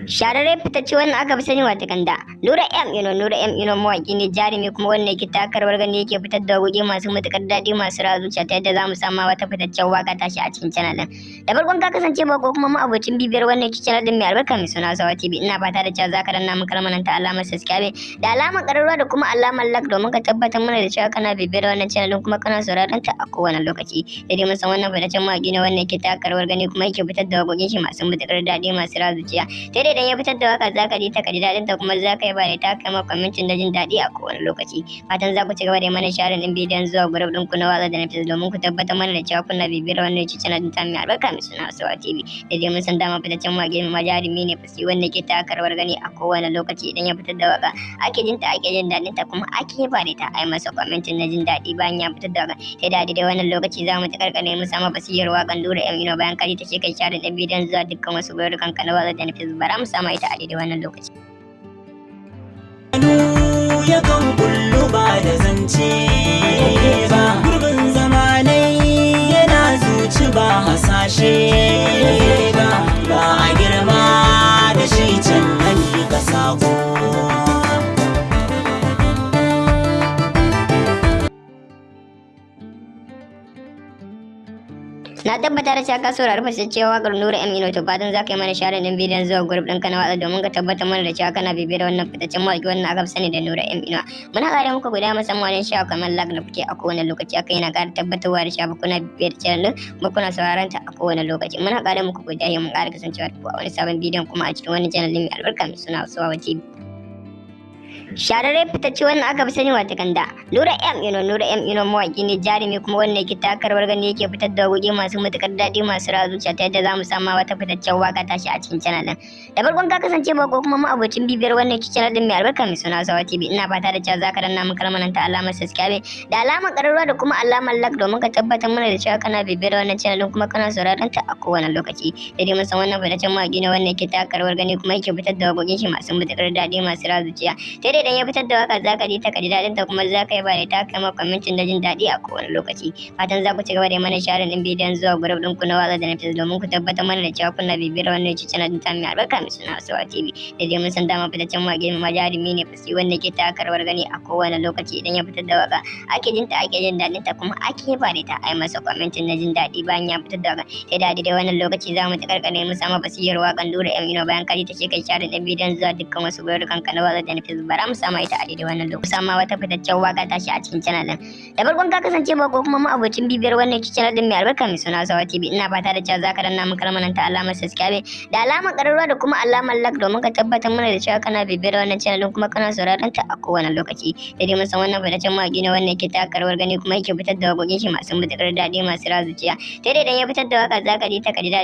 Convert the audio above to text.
Shararre fitacce wannan aka fi sani wata kanda Nura M Ino. Nura M Ino mawaki ne, jarumi, kuma wanda yake taka rawar gani, yake fitar da waƙoƙi masu matukar daɗi, masu rawa zuciya, ta yadda za mu sama wata fitaccen waka tashi a cikin channel din. Da farkon ka kasance ba ko kuma ma'abocin bibiyar wannan channel din mai albarka mai suna Sawa TV, ina fata da cewa zaka danna mun kalmar nan ta alamar subscribe da alamar ƙararrawa da kuma alamar like, domin ka tabbatar mana da cewa kana bibiyar wannan channel din kuma kana sauraron ta a kowane lokaci. Da dai mun san wannan fitaccen mawaki ne wanda yake taka rawar gani kuma yake fitar da waƙoƙin shi masu matukar daɗi, masu rawa zuciya, sai dai idan ya fitar da waka zaka ji ta, ka ji daɗin ta, kuma zaka yi ba da ta kai ma kwamitin da jin daɗi a kowane lokaci. Fatan za ku ci gaba da mana sharing din bidiyon zuwa group ɗin ku na watsa da na Facebook, domin ku tabbatar mana da cewa kuna bibiyar wannan channel din ta mai albarka mai suna Sawa TV. Da dai mun san dama fitaccen waƙe ma jarumi ne fasi wanda ke taka rawar gani a kowane lokaci. Idan ya fitar da waka ake jin ta, ake jin daɗin ta, kuma ake ba da ta ai masa kwamitin na jin daɗi bayan ya fitar da waka. Sai da daidai wannan lokaci za mu ta karkare mu samu basiyar wakan Nura M Ino. Bayan ka ji ta, ce kai sharing din bidiyon zuwa dukkan wasu gururukan ka na watsa da na Facebook. Bara mu sama ita a daidai wannan lokaci. Yakan kullu ba da zance ba, gurbin zamanai yana zuci ba hasashe ba, ba a girma da shi can nan ka sako. Na tabbata da cewa ka saurari fitacciyar waƙar Nura M Ino. To, fatan za ka yi mana share ɗin bidiyon zuwa group ɗinka na watsa, domin ka tabbatar mana da cewa kana bibiyar wannan fitaccen mawaƙi wannan aka fi sani da Nura M Ino. Muna ƙara muku guda musamman wajen sha kamar like da kuke a kowane lokaci, akan yana ƙara tabbatarwa da cewa kuna bibiyar channel ɗin kuma kuna sauraron ta a kowane lokaci. Muna ƙara muku guda, mun ƙara kasancewa da ku a wani sabon bidiyon kuma a cikin wani channel ɗin mai albarka mai suna Sawa TV. Shararre fitacce wannan aka fi sani wata kanda Nura M Ino. Nura M Ino mawaki ne, jarumi, kuma wanda yake taka rawar gani, yake fitar da waƙoƙi masu matukar daɗi, masu rawa zuciya, ta yadda za mu sama wata fitaccen waka tashi a cikin channel din. Da farkon ka kasance ba ko kuma ma'abocin bibiyar wannan channel din mai albarka mai suna Sawa TV, ina fata da cewa zaka danna mun kalmar nan ta alamar subscribe da alamar ƙararrawa da kuma alamar like, domin ka tabbatar mana da cewa kana bibiyar wannan channel din kuma kana sauraron ta a kowane lokaci. Da dai mun san wannan fitaccen mawaki ne wanda yake taka rawar gani kuma yake fitar da waƙoƙin shi masu matukar daɗi, masu rawa zuciya, sai dai idan ya fitar da waka zaka ji ta, ka ji daɗin ta, kuma zaka yi ba da ta kai ma kwamitin da jin daɗi a kowane lokaci. Fatan za ku ci gaba da mana sharing din bidiyon zuwa group ɗin ku na watsa da na Facebook, domin ku tabbatar mana da cewa kuna bibiyar wannan channel din ta mai albarka mai suna Sawa TV. Da dai mun san dama fitaccen mawaƙi ma jarumi ne fasi wanda ke taka rawar gani a kowane lokaci. Idan ya fitar da waka ake jin ta, ake jin daɗin ta, kuma ake ba da ta ai masa kwamitin na jin daɗi bayan ya fitar da waka. Sai da daidai wannan lokaci za mu ta karkare mu sama basiyar wakan Nura M Ino. Bayan ka ji ta, ce kai sharing din bidiyon zuwa dukkan wasu gururukan ka na watsa da na Facebook. Bara mu sama ita a daidai wannan lokaci, sama wata fitaccen waka tashi a cikin channel din. Da farkon ka kasance ba ko kuma ma'abocin bibiyar wannan channel din mai albarka mai suna Sawa TV, ina fata da cewa zaka danna mun kalmar nan ta alamar subscribe da alamar ƙararrawa da kuma alamar like, domin ka tabbatar mana da cewa kana bibiyar wannan channel din kuma kana sauraron ta a kowane lokaci. Da dai mun san wannan fitaccen mawaƙi ne wanda yake taka rawar gani kuma yake fitar da waƙoƙin shi masu matuƙar daɗi, masu rawa zuciya, sai dai idan ya fitar da waka zaka ji ta, ka ji daɗin.